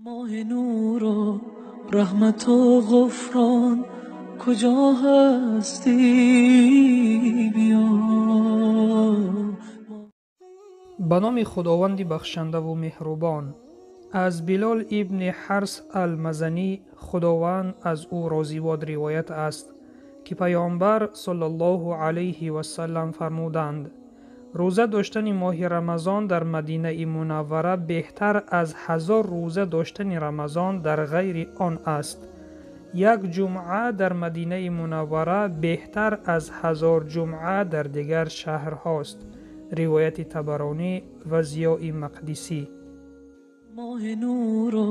Моҳи нуру раҳмату ғуфрон, куҷо ҳастӣ биё. Ба номи Худованди бахшандаву меҳрубон. Аз Билол ибни Ҳарс ал-Мазанӣ, Худованд аз ӯ розӣ бод, ривоят аст, ки Паёмбар саллаллоҳу алайҳи васаллам фармуданд: рӯза доштани моҳи Рамазон дар Мадинаи Мунаввара беҳтар аз 1000 рӯза доштани Рамазон дар ғайри он аст. Як ҷумъа дар Мадинаи Мунаввара беҳтар аз 1000 ҷумъа дар дигар шаҳрҳост. Ривояти Табаронӣ ва Зиёи Мақдисӣ. Моҳи нуру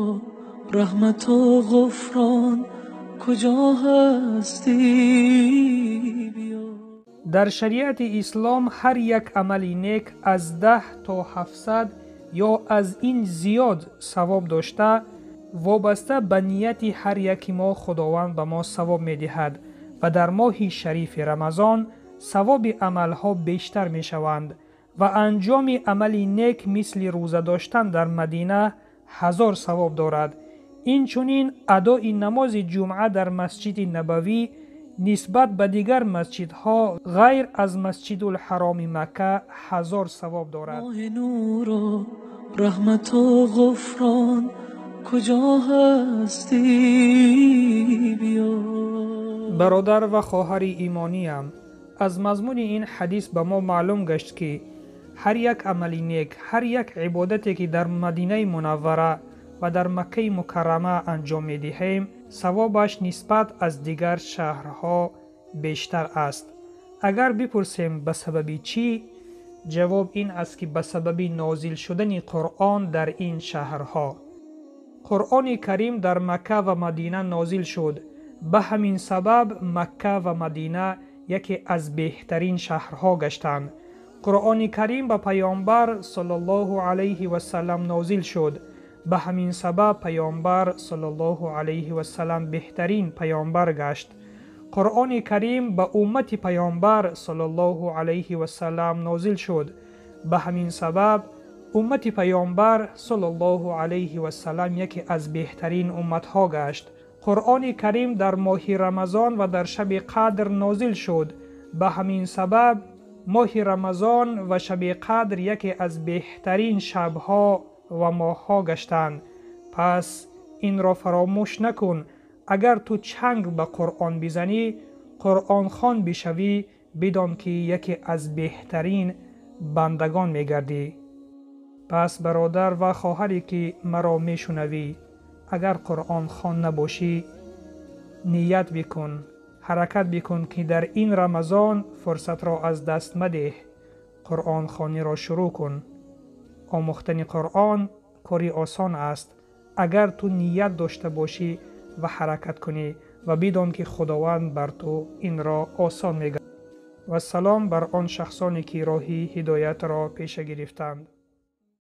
раҳмату ғуфрон, куҷо ҳастӣ биё. Дар шариати ислом ҳар як амали нек аз 10 то 700 ё аз ин зиёд савоб дошта, вобаста ба нияти ҳар яки мо Худованд ба мо савоб медиҳад ва дар моҳи шарифи Рамазон савоби амалҳо бештар мешаванд ва анҷоми амали нек мисли рӯза доштан дар Мадина 1000 савоб дорад. Инчунин адои намози ҷумъа дар Масҷиди Набавӣ нисбат ба дигар масҷидҳо ғайр аз Масҷидулҳароми Макка 1000 савоб дорад. Моҳи нуру раҳмату ғуфрон, куҷо ҳастӣ биё. Бародар ва хоҳари имониям, аз мазмуни ин ҳадис ба мо маълум гашт, ки ҳар як амали нек, ҳар як ибодате, ки дар Мадинаи Мунаввара ва дар Маккаи Мукаррама анҷом медиҳем, савобаш нисбат аз дигар шаҳрҳо бештар аст. Агар бипурсем ба сабаби чӣ, ҷавоб ин аст, ки ба сабаби нозил шудани Қуръон дар ин шаҳрҳо. Қуръони Карим дар Макка ва Мадина нозил шуд. Ба ҳамин сабаб Макка ва Мадина яке аз беҳтарин шаҳрҳо гаштанд. Қуръони Карим ба Паёмбар саллаллоҳу алайҳи васаллам нозил шуд. Ба ҳамин сабаб Паёмбар саллаллоҳу алайҳи васаллам беҳтарин паёмбар гашт. Қуръони Карим ба уммати Паёмбар саллаллоҳу алайҳи васаллам нозил шуд. Ба ҳамин сабаб уммати Паёмбар саллаллоҳу алайҳи васаллам яке аз беҳтарин умматҳо гашт. Қуръони Карим дар моҳи Рамазон ва дар шаби Қадр нозил шуд. Ба ҳамин сабаб моҳи Рамазон ва шаби Қадр яке аз беҳтарин шабҳо ва моҳҳо гаштанд. Пас инро фаромӯш накун. Агар ту чанг ба Қуръон бизанӣ, қуръонхон бишавӣ, бидон ки яке аз беҳтарин бандагон мегардӣ. Пас бародар ва хоҳаре ки маро мешунавӣ, агар қуръонхон набошӣ, ният бикун, ҳаракат бикун, ки дар ин Рамазон фурсатро аз даст мадеҳ. Қуръонхониро шурӯъ кун. Омӯхтани Қуръон кори осон аст, агар ту ният дошта бошӣ ва ҳаракат кунӣ, ва бидон ки Худованд бар ту инро осон мегардонад. Вассалом бар он шахсоне ки роҳи ҳидоятро пеша гирифтанд.